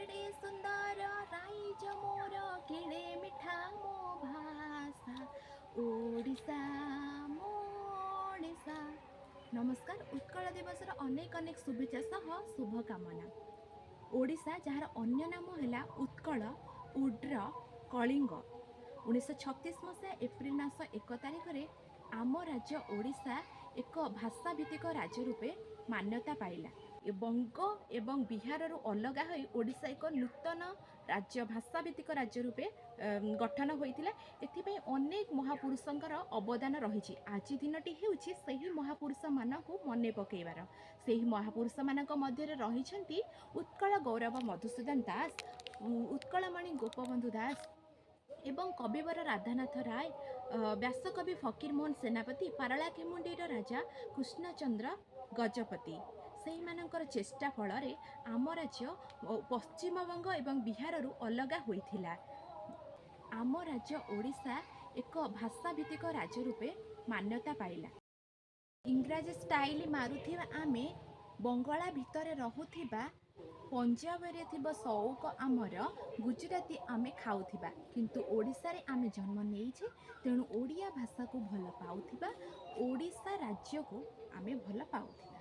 କେଡ଼େ ସୁନ୍ଦର ରାଇଜ ମୋର, କେଡ଼େ ମିଠା ମୋ ଭାଷା, ଓଡ଼ିଶା ମୋ ଓଡ଼ିଶା। ନମସ୍କାର। ଉତ୍କଳ ଦିବସର ଅନେକ ଅନେକ ଶୁଭେଚ୍ଛା ସହ ଶୁଭକାମନା। ଓଡ଼ିଶା, ଯାହାର ଅନ୍ୟ ନାମ ହେଲା ଉତ୍କଳ, ଉଡ୍ର, କଳିଙ୍ଗ, 1936 ମସିହା ଏପ୍ରିଲ ମାସ 1 ତାରିଖରେ ଆମ ରାଜ୍ୟ ଓଡ଼ିଶା ଏକ ଭାଷାଭିତ୍ତିକ ରାଜ୍ୟ ରୂପେ ମାନ୍ୟତା ପାଇଲା। ଏ ବଙ୍ଗ ଏବଂ ବିହାରରୁ ଅଲଗା ହୋଇ ଓଡ଼ିଶା ଏକ ନୂତନ ରାଜ୍ୟ, ଭାଷାଭିତ୍ତିକ ରାଜ୍ୟ ରୂପେ ଗଠନ ହୋଇଥିଲା। ଏଥିପାଇଁ ଅନେକ ମହାପୁରୁଷଙ୍କର ଅବଦାନ ରହିଛି। ଆଜି ଦିନଟି ହେଉଛି ସେହି ମହାପୁରୁଷମାନଙ୍କୁ ମନେ ପକାଇବାର। ସେହି ମହାପୁରୁଷମାନଙ୍କ ମଧ୍ୟରେ ରହିଛନ୍ତି ଉତ୍କଳ ଗୌରବ ମଧୁସୂଦନ ଦାସ, ଉତ୍କଳମଣି ଗୋପବନ୍ଧୁ ଦାସ ଏବଂ କବିବର ରାଧାନାଥ ରାୟ, ବ୍ୟାସକବି ଫକୀରମୋହନ ସେନାପତି, ପାରଳାଖେମୁଣ୍ଡିର ରାଜା କୃଷ୍ଣଚନ୍ଦ୍ର ଗଜପତି। ସେଇମାନଙ୍କର ଚେଷ୍ଟା ଫଳରେ ଆମ ରାଜ୍ୟ ପଶ୍ଚିମବଙ୍ଗ ଏବଂ ବିହାରରୁ ଅଲଗା ହୋଇଥିଲା। ଆମ ରାଜ୍ୟ ଓଡ଼ିଶା ଏକ ଭାଷାଭିତ୍ତିକ ରାଜ୍ୟ ରୂପେ ମାନ୍ୟତା ପାଇଲା। ଇଂରାଜୀ ଷ୍ଟାଇଲ ମାରୁଥିବା ଆମେ, ବଙ୍ଗଳା ଭିତରେ ରହୁଥିବା, ପଞ୍ଜାବରେ ଥିବା ସଉକ ଆମର, ଗୁଜୁରାତି ଆମେ ଖାଉଥିବା, କିନ୍ତୁ ଓଡ଼ିଶାରେ ଆମେ ଜନ୍ମ ନେଇଛେ, ତେଣୁ ଓଡ଼ିଆ ଭାଷାକୁ ଭଲ ପାଉଥିବା, ଓଡ଼ିଶା ରାଜ୍ୟକୁ ଆମେ ଭଲ ପାଉଥିବା।